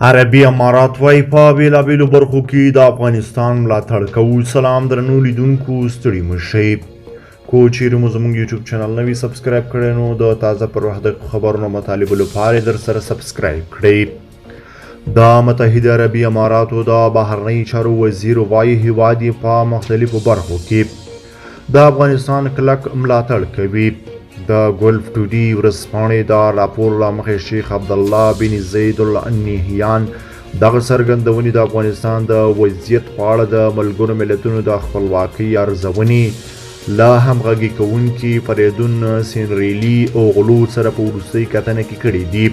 عربي امارات وايي په بېلابېلو برخو کې د افغانستان ملاتړ کوو. سلام درنو لیدونکو، ستړي مه شئ. که چیرې مو زموږ یوټیوب چینل نه وي subscribe کړی نو د تازه پر وخت د خبرونو مطالبو لپاره در سره subscribe کړئ. د متحده عربي اماراتو د بهرنیو چارو وزیر وايي هیواد یې په مختلفو برخو کې د افغانستان کلک ملاتړ کوي. د ګلف ټوډي ورځپاڼې د راپور له مخې شیخ عبدالله بن زید النهیان دغه څرګندونې د افغانستان د وضعیت په اړه د ملګرو ملتونو د خپلواکۍ ارزونې له همغږي کوونکي فریدون سینریلي اوغلو سره په وروستۍ کتنه کې کړې دي.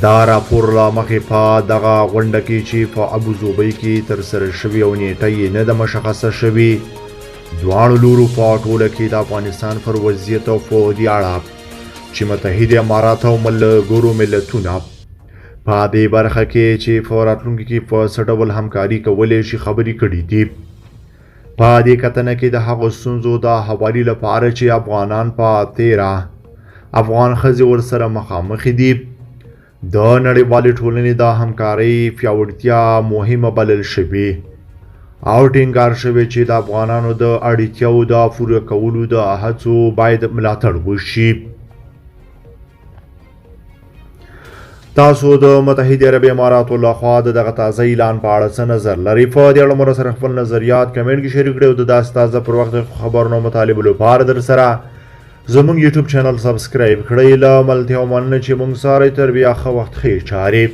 دا راپور له مخې په دغه غونډه کې چې په ابوظبۍ کې ترسره شوې او نیټه یې نه ده مشخصه شوې، دواړو لورو په ټوله کې د افغانستان پر وضعیت او په دې اړه چې متحد امارات او ملګرو ملتونه په دې برخه کې چې په راتلونکي کې په څه ډول همکاري کولی شي خبرې کړې دي. په دې کتنه کې د هغو ستونزو د هواري لپاره چې افغانان په تیره افغان ښځې ورسره مخامخې دي، د نړیوالې ټولنې د همکارۍ پیاوړتیا مهمه بلل شوې او ټینګار شوی چې د افغانانو د اړتیاوو د پوره کولو د هڅو باید ملاتړ وشي. تاسو د متحده عربي اماراتو لخوا د دغه تازه اعلان په اړه څه نظر لرئ؟ په دې اړه مو سره خپل نظریات کمنټ کې شریک کړئ او د داسې تازه پر وخت خبرونو مطالبو لپاره در سره زموږ یوټیوب چینل subscribe کړئ. له ملتیا مننه چې موږ سره تر بیا ښه وخت ښې چارې.